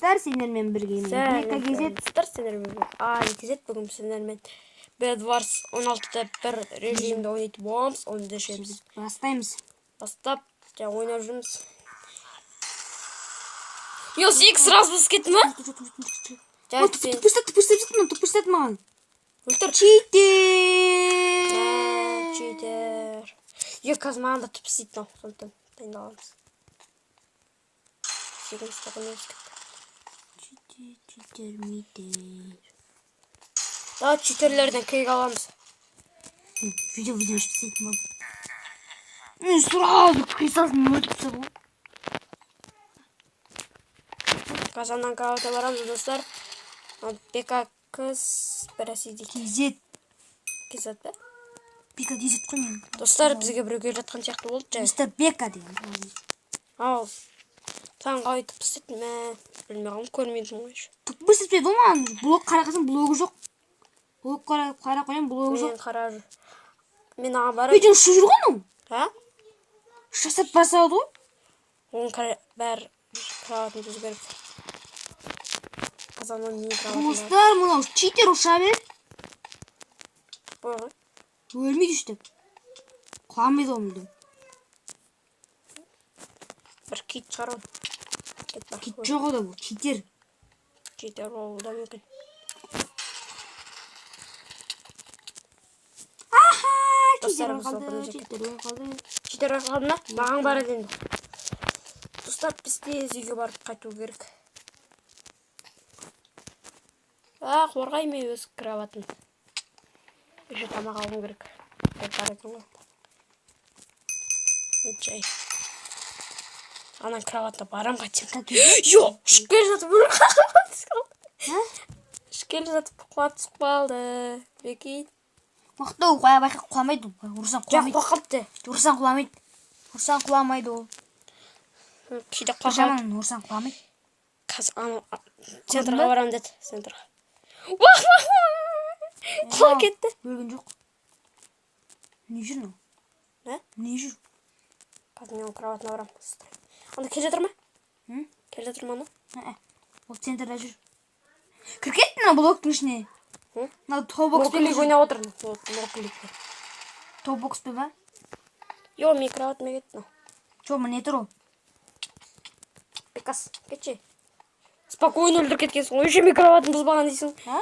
Достар, сендермен бірге мен Бека KZ. Достар, сендермен Али KZ. Бүгін сендермен Bedwars 16-да бір режимде ойнайтын боламыз. Оны да ішеміз. Бастаймыз. Бастап, жаңа ойнап жүрміз. Йо, сен сразу басып кеттің ба? Ой, тупыстады, тупыстады, тупыстады маған. Өлтір. Читер. Читер. Е, қазір маған да тупыстайды мынау. Сондықтан дайындаламыз. Сегіз тоғыз кетті. Читер, митер. Давай читерлерден кек аламыз. Видео, видео істейтін болдым. Мен сразу присасын өлтіріп тастады ғой. Қазаннан кроватьқа барамыз, достар. Бека кыз бірәсе дейді. KZ. KZ па? Бека KZ қой мен. Достар, бізге біреу келе жатқан сияқты болды жай. Мистер Бека деген. Ау. Саған қалай тупыстайды? Мә, білмей қалдым, көрмедім ғой еще. Тупыстайды ғой маған. Блок қарақасам блогы жоқ. Блок қара қоямын, блогы жоқ. Мен қара. Мен аған барам. Видео ұшып жүр ғой анау. А? Жасап басады ғой. Оның бәрі кроватын түзу керек. Қазаннан не кроватын бар? Достар, мынау читер ұша береді. Қой ғой. Өлмейді өстіп. Құламайды ғой мүлдем. Бір кит шығар ғой. Кит жоқ ол да бұл, читер. Читер болуы да мүмкін. Аха, Достар, читер біз қалды, бірінші читер қалды. Читер қалды ма? Маған барады енді. Достар, біз тез үйге барып қайту керек. А, қорғаймын өз кроватын. Еще тамақ алуым керек. Деп бар екен ғой. Мен жай. Анаң кроватына барам қайтсем. Йо, ұшып келе жатып өліп қалды. Ұшып келе жатып құлап түсіп қалды. Беки. Мықты ол, қоя байқа құламайды ол. Ұрсаң Жоқ, құламайды. құлап қалыпты. Ұрсаң құламайды. Ұрсаң құламайды ол. Кейде құлап қалады. Жаман, ұрсаң құламайды. Қазір анау центрға барамын деді. Центрға. Уах, уах, уах. Құлап кетті. Өлген жоқ. Не жүр мынау? Не? Не жүр? Қазір мен оның кроватына барамын. Анда келе жатыр ма? М? Келе жатыр ма анау? Ә, ол центрда жүр. Кіріп кетті мына блоктың ішіне. М? Мынау тоу-бокспен Моклик жүр. ойнап отыр. Моклик. Тоу-бокспен ба? Йо, мен кроватыма кетті мынау. Жоқ, міне тұр ол. Бекас, кетші. Спокойно өлтіріп кеткенсің ғой. Еще мен кроватын бұзбаған дейсің. А?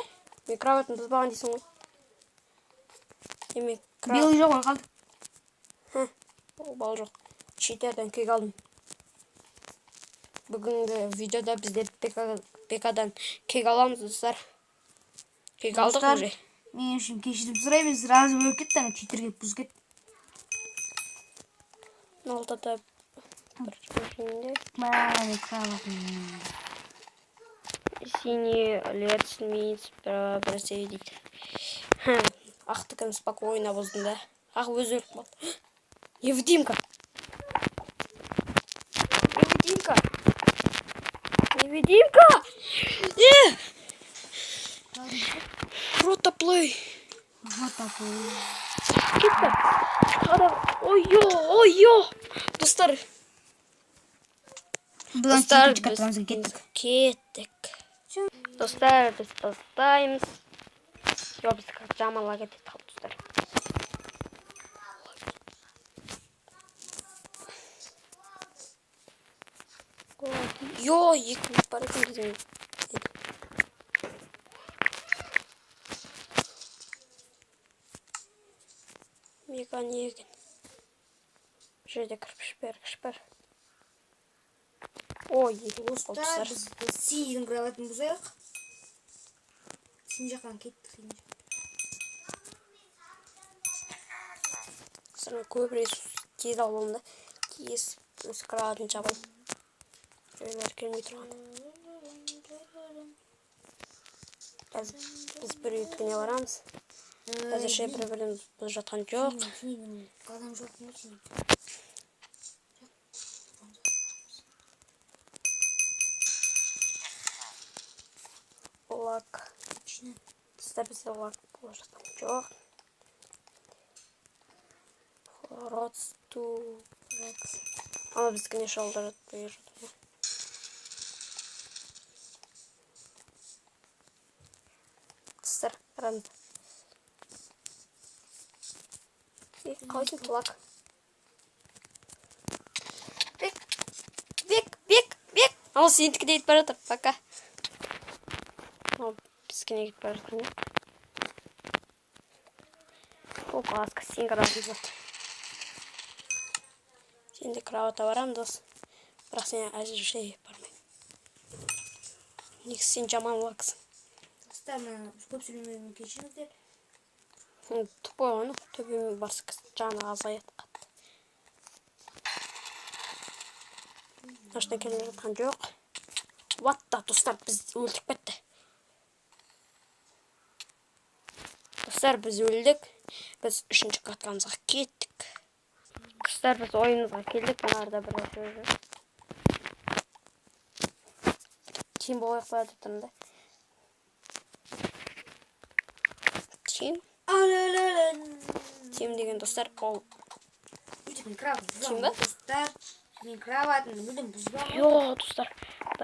Мен кроватын бұзбаған дейсің ғой. Е, мен кроват- Белый жоқ, ой қалды. Хм, ол бал жоқ. Читерден кек алдым. Бүгінгі видеода біздер Бекадан кек аламыз, достар. Кек алдық Достар, уже. Мен үшін кешірім сұраймын, сразу өліп кетті, ана читер келіп бұзып кетті. Алтыда бір режимде. Мә, кроватым. Синий лец, миц, біресе дейді. Хм, ақтікін спокойно бұздым да. Ақ өзі өліп қалды. Невидимка. Невидимка. Невидимка. Е! Ротоплей. Ротоплей. Кетті. Адам. Ой-ё, ой-ё. Достар. Бұдан Достар, читер біз шығарып кеттік. Кеттік. Достар, біз бастаймыз. Йо, біз қазір жаман лагерь кетіп қалдық, достар. Йо, екі минут бар екен біздің. Мега не екен? Бұл жерде кірпіш бар, кірпіш бар. Ой, екі минут болды, Достар, достар. біз синийдің кроватын бұзайық. Синий жақтан кеттік, синий жақтан. Достар, мен көп ресурс тез алып алдым да. Тез өз кроватын жабайын. Біреулер келмей тұрған. Қазір біз бір үйткіне барамыз. Әзірше бір-бірін бұзып жатқан жоқ. Синийдің адам жоқ қой, синий. Лак. Достар, бізде лак болып жатқан жоқ. Родсту Рекс. Ана біздікіне шалдырады, бері жатыр. Ранд. Қалайсың, тулак? Бек, бек, бек, бек. Ал сенікі де кетіп бара жатыр. Пока. Мынау бізге не кетіп бара жатқан жоқ. О, класс, сен кроватың болады. Сен де кроватқа барамын, дос. Бірақ сен әзірше бармаймын. Негізі сен жаман лаксың. Достар, мен көп сөйлемеуіме кешіріңіздер. Тупой ғой, төбеме барса жаны азаяды қатты. Ашына келе жатқан жоқ. What the, достар, біз өлтіріп кетті. Достар, біз өлдік. Біз үшінші каткамызға кеттік. Достар, біз ойынымызға келдік. Мына арада бір нәрсе жүр. Тим болайық па деп тұрмын да. Тим. Тим деген достар, ол Тим ба? Достар, мен кроватымды мүлдем бұзбаған. Йо, достар,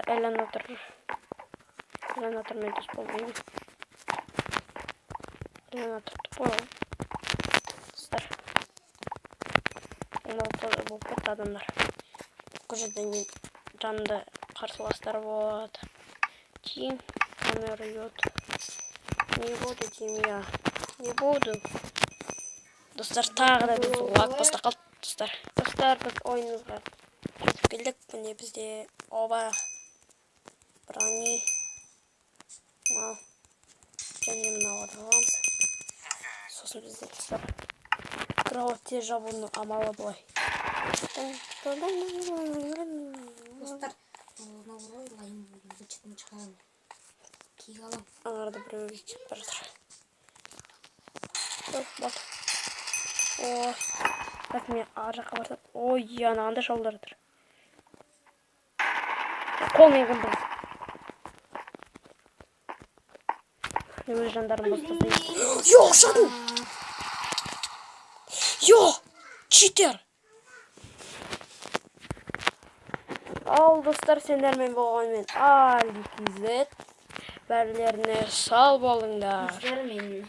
Элеонатор. Элеонатор мен дос болмаймын. Элеонатор тупой ғой. Достар. Мынау болып кетті адамдар. Бұл жерде мен жанымда қарсыластар болады. Тим, камера йод. Не буду, Тим, я. Не буду. Достар, тағы да біз лак баста қалдық, достар. Достар, біз ойынымызға қайтып келдік. Міне бізде оба, брони, мынау және мынауға аламыз. Сосын бізде, достар, кровать тез жабудың амалы былай. Достар, мынау ғой, лайым зачетін шығарамын. Киік аламын. Аңғарда біреуге кетіп бара жатыр. Ой, болды. Ой, так мен ар жаққа барсам. Ой, ана анда шабылдар жатыр. Қолмен кім білсін. Өз жандарын бостырды. Йо, ұшадым! Йо, читер! Ал, достар, сендермен болған мен Али KZ. Бәрілеріне сау болыңдар. Достар, мен